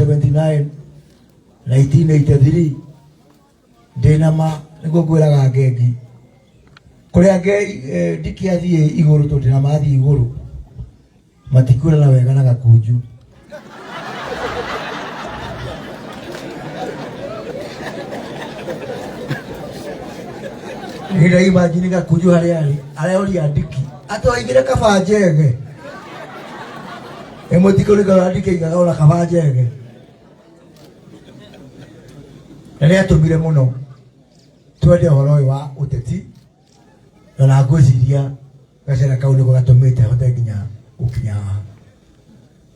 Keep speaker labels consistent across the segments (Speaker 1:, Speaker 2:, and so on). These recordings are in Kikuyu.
Speaker 1: 1979, 1983 ndĩna ma nĩguo ngwĩraga ngengi kũrĩa ndikĩathiĩ igũrũ tondũ ndĩna mathiĩ igũrũ matikwĩrana wega na gakunju. Nĩ imagine gakunju harĩa arĩ areoria ndiki atwaigire kaba njege ĩmwe tikũringana ndiki aigaga ona kaba njege na nĩ atũmire mũno twende ũhoro ũyũ wa ũteti na na ngwĩciria gacĩra kau nĩko gatũmĩte hote nginya gũkinya haha.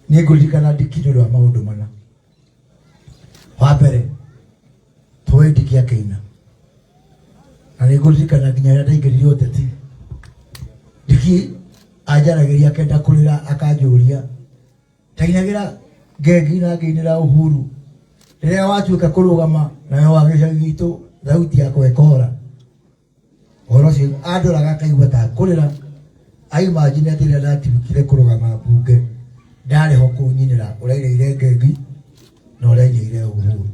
Speaker 1: Niĩ ngũririkana ndiki nĩ ũndũ wa maũndũ mana. Wa mbere tũĩ ndiki akĩina na nĩ ngũririkana nginya rĩrĩa ndaingĩrire ũteti ndiki anjaragĩria akenda kũrĩra akanjũria ndainagĩra ngengi na ngĩinĩra Uhuru rĩrĩa watuĩka kũrũgama nayo wa gĩcagi gitũ thauti yakwa ĩkora. Ũhoro ũcio andoraga akaigua ta ngũrĩra aimagine atĩ rĩrĩa ndatuĩkire kũrũgama mbunge ndarĩ ho kũnyinĩra ũrainĩire ngengi na ũrainĩire Uhuru.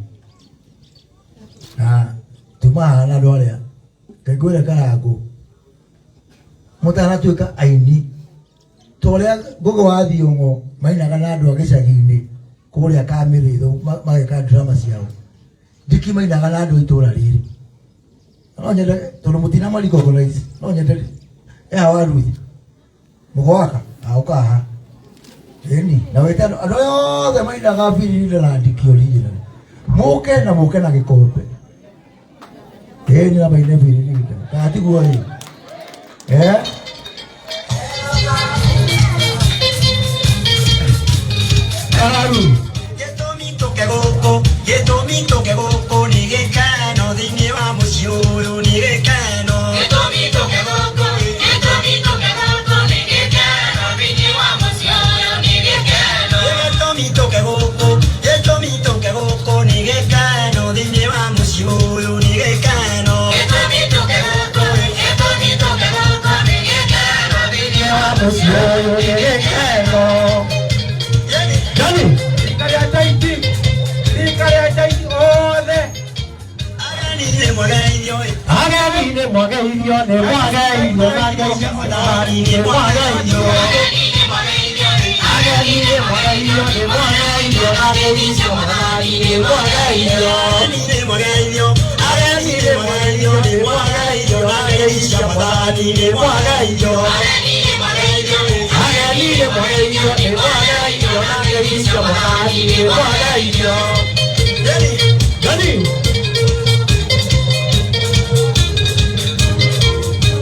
Speaker 1: Na tuma haha na andũ arĩa ngĩngwĩre Karangũ mũtanatuĩka aini ta ũrĩa Ngũgĩ wa Thiong'o mainaga na andũ a gĩcagi-inĩ kũrĩa Kamĩrĩthũ mageka drama ciao, Ndiki mainaga na andũ a itũra rĩrĩ. No nyende tondũ mũtina ma recognize, no nyende eha wa Ruth mũgwaka aũka haha ĩni na wĩte andũ andũ aya othe mainaga birinda na Ndiki original mũke na mũke na gĩkombe ĩni na maine birinda kana tiguo ĩ eh. Kararu.
Speaker 2: Gĩtũmi tũke gũkũ, gĩtũmi tũke gũkũ nĩ gĩkeno thĩinĩ wa mũciĩ ũyũ nĩ gĩkeno.
Speaker 3: Gĩtũmi tũke gũkũ, gĩtũmi tũke gũkũ nĩ gĩkeno thĩinĩ wa mũciĩ ũyũ nĩ gĩkeno.
Speaker 2: Gĩtũmi tũke gũkũ, gĩtũmi tũke gũkũ nĩ gĩkeno thĩinĩ wa mũciĩ ũyũ nĩ gĩkeno.
Speaker 3: Gĩtũmi tũke gũkũ, gĩtũmi tũke gũkũ nĩ gĩkeno thĩinĩ wa
Speaker 1: mũciĩ ũyũ nĩ gĩkeno. Jani.
Speaker 4: Rika rĩa Jaiti, rika rĩa Jaiti othe.
Speaker 2: Ageni nĩ mwageithio ĩ.
Speaker 1: Ageni nĩ mwageithio, nĩ mwageithio na ngai nĩ mwageithio.
Speaker 3: Ageni nĩ mwageithio,
Speaker 1: Ageni nĩ mwageithio, nĩ mwageithio na ngai nĩ mwageithio.
Speaker 2: Ageni nĩ mwageithio, ageni nĩ mwageithio, nĩ mwageithio na ngai nĩ mwageithio.
Speaker 3: Ageni nĩ mwageithio,
Speaker 1: Ageni nĩ mwageithio, nĩ mwageithio na ngai nĩ mwageithio. Jani.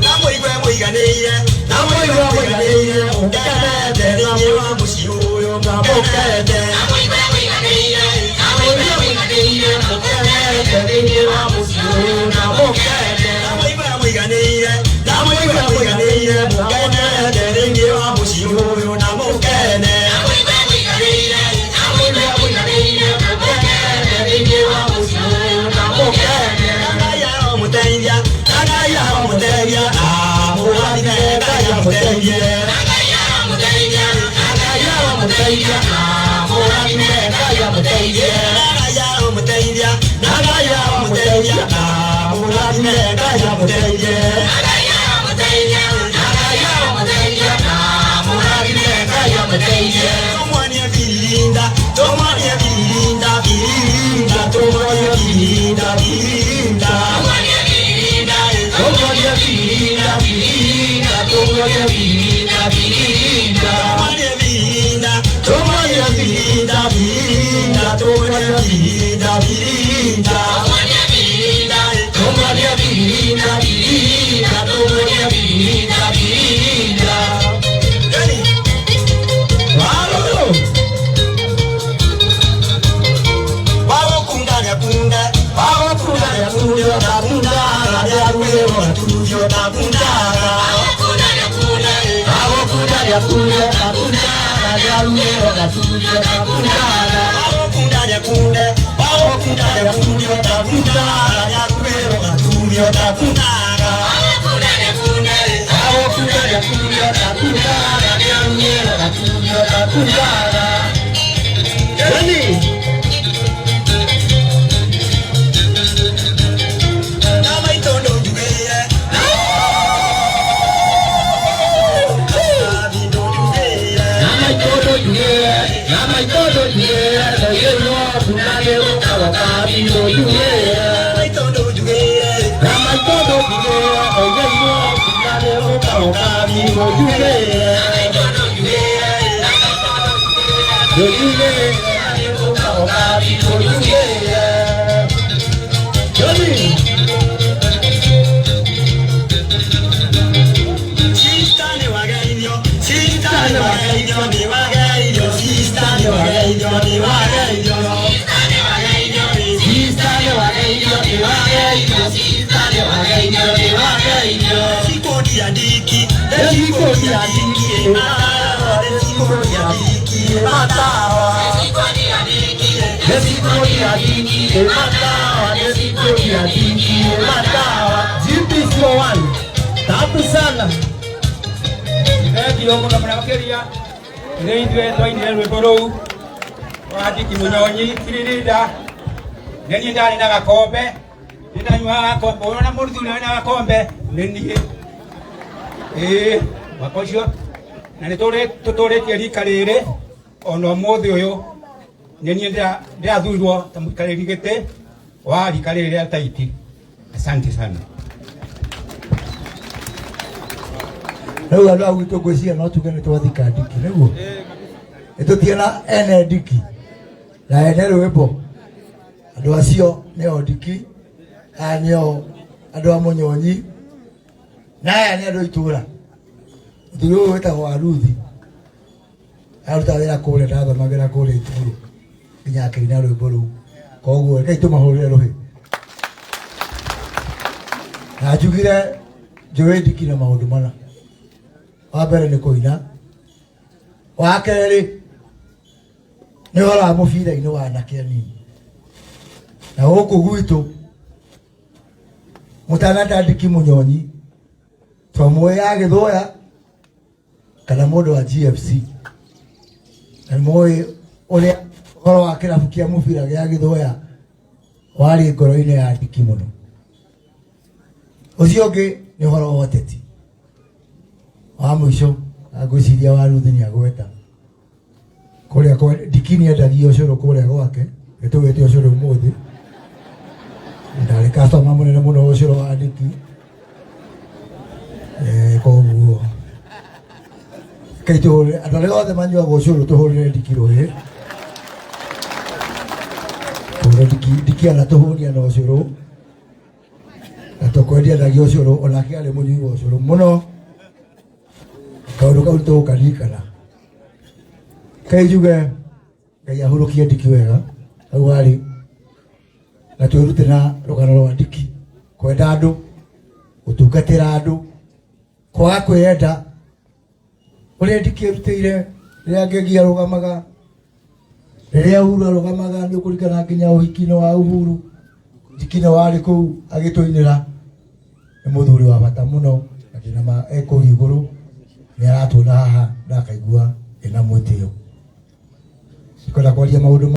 Speaker 2: Na mũigue mũiganĩire, na mũigue mũiganĩire, mũkenete thĩinĩ wa mũciĩ ũyũ, na mũkenete.
Speaker 3: Na mũigue mũiganĩire, na mũigue mũiganĩire,
Speaker 1: mũkenete thĩinĩ wa mũciĩ ũyũ, na mũkenete.
Speaker 2: Na mũigue mũiganĩire, na mũigue mũiganĩire, mũkenete thĩinĩ wa mũciĩ ũyũ, na mũkene.
Speaker 3: Na mũigue mũiganĩire, na mũigue mũiganĩire, mũkenete thĩinĩ wa mũciĩ ũyũ, na mũkene.
Speaker 2: Ngai aromũteithia, Ngai aromũteithia, amũrathime, Ngai amũteithie.
Speaker 3: Ngai aromũteithia,
Speaker 1: Ngai aromũteithia, amũrathime, Ngai amũteithie.
Speaker 2: Ngai aromũteithia, Ngai aromũteithia, amũrathime, Ngai amũteithie.
Speaker 3: Ngai aromũteithia, Ngai aromũteithia, amũrathime, Ngai amũteithie.
Speaker 2: Tũmwonie birinda, tũmwonie birinda, birinda, tũmwonie birinda, birinda.
Speaker 3: Tũmwonie birinda,
Speaker 1: Tũmwonie birinda, birinda, tũmwonie birinda, birinda.
Speaker 2: Tũmwonie birinda, tũmwonie birinda, birinda, tũmwonie birinda, birinda.
Speaker 3: Tũmwonie birinda,
Speaker 1: Tũmwonie birinda, birinda, tũmwonie birinda, birinda.
Speaker 2: Yani,
Speaker 1: Halo.
Speaker 2: wagũkunda nĩakunde, wagũkunda nĩakunde, ũtakundaga nĩaruĩrwo atuthio ũtakundaga.
Speaker 3: Agũkunda nĩakunde,
Speaker 1: Agũkunda nĩakunde, ũtakundaga nĩaruĩrwo atuthio ũtakundaga.
Speaker 2: Wagũkunda nĩakunde, wagũkunda nĩakunde, ũtakundaga nĩaruĩrwo atuthio ũtakundaga.
Speaker 3: Agũkunda nĩakunde,
Speaker 1: Agũkunda nĩakunde, ũtakundaga nĩaruĩrwo atuthio ũtakundaga. Yani.
Speaker 4: GP01 tatu sana
Speaker 5: Thengio mũno mũno makĩria nĩ ithuĩ twainire rwĩmbo rũu rwa Ndiki Mũnyonyi Kiririnda. Nĩ niĩ ndarĩ na gakombe, ndinanyuaga gakombe, ũrona mũthuri wĩna gakombe nĩ niĩ. Ĩĩ, mwaka ũcio na nĩ tũtũrĩtie rika rĩrĩ ona ũmũthĩ ũyũ nĩ niĩ ndĩrathurirwo ta mũikarĩri gĩtĩ wa rika rĩrĩ rĩa Taiti. Asante sana.
Speaker 1: Rĩu andũ a gwitũ ngwĩciria no tuge nĩ twathika ndiki nĩguo nĩtũtiena ene ndiki na ene rwĩmbo. Andũ acio nĩo ndiki, aya nĩo andũ a Mũnyonyi, na aya nĩ andũ a itũũra. Mũthuri ũyũ wĩtagwo Aruthi arutaga wĩra kũrĩa, ndathomagĩra kũrĩa itũũrũ nginya akĩina rwĩmbo rũu. Koguo rekei tũmahũrĩre rũhĩ. Na njugire njũĩ ndiki na maũndũ mana. Wa mbere nĩ kũina, wa kerĩ nĩ ũhoro wa mũbira-inĩ wa anake anini. Na gũkũ gwitũ mũtanata Ndiki Mũnyonyi twamũĩ ya Gĩthũya kana mũndũ wa GFC, na nĩmũĩ ũrĩa ũhoro wa kĩrabu kĩa mũbira gĩa Gĩthũya warĩ ngoro-inĩ ya Ndiki mũno. Ũcio ũngĩ nĩ ũhoro wa ũteti. Wa mũico ngwĩciria wa Ruthi nĩ agweta kũrĩa kwa Ndiki nĩ endagia ũcũrũ kũrĩa gwake, nĩtũgĩte ũcũrũ ũmũthĩ. Ndarĩ customer mũnene mũno ũcũrũ wa Ndiki. Koguo rekei tũhũrĩre andũ arĩa othe manyuaga ũcũrũ, tũhũrĩre Ndiki rũhĩ. Tũhũrĩre Ndiki. Ndiki anatũhũnia na ũcũrũ, na tũkwendia endagia ũcũrũ, onake arĩ mũnyui wa ũcũrũ mũno. Kaũndũ kau nĩtũgũkaririkana. Kai njuge Ngai ahurũkie Ndiki wega hau arĩ, na twĩrute na rũgano rwa Ndiki, kwenda andũ, gũtungatĩra andũ, kwaga kwĩyenda. Ũrĩa Ndiki erutĩire rĩrĩa Ngĩngi arũgamaga, rĩrĩa Uhuru arũgamaga, nĩ ũkũririkana nginya ũhiki-inĩ wa Uhuru, Ndiki nĩ warĩ kũu agĩtũinĩra. Nĩ mũthuri wa bata mũno, na ndĩna ma e kũu igũrũ nĩ aratuona haha na akaigua ena mwĩtĩo. Ndikwenda kwaria maũndũ.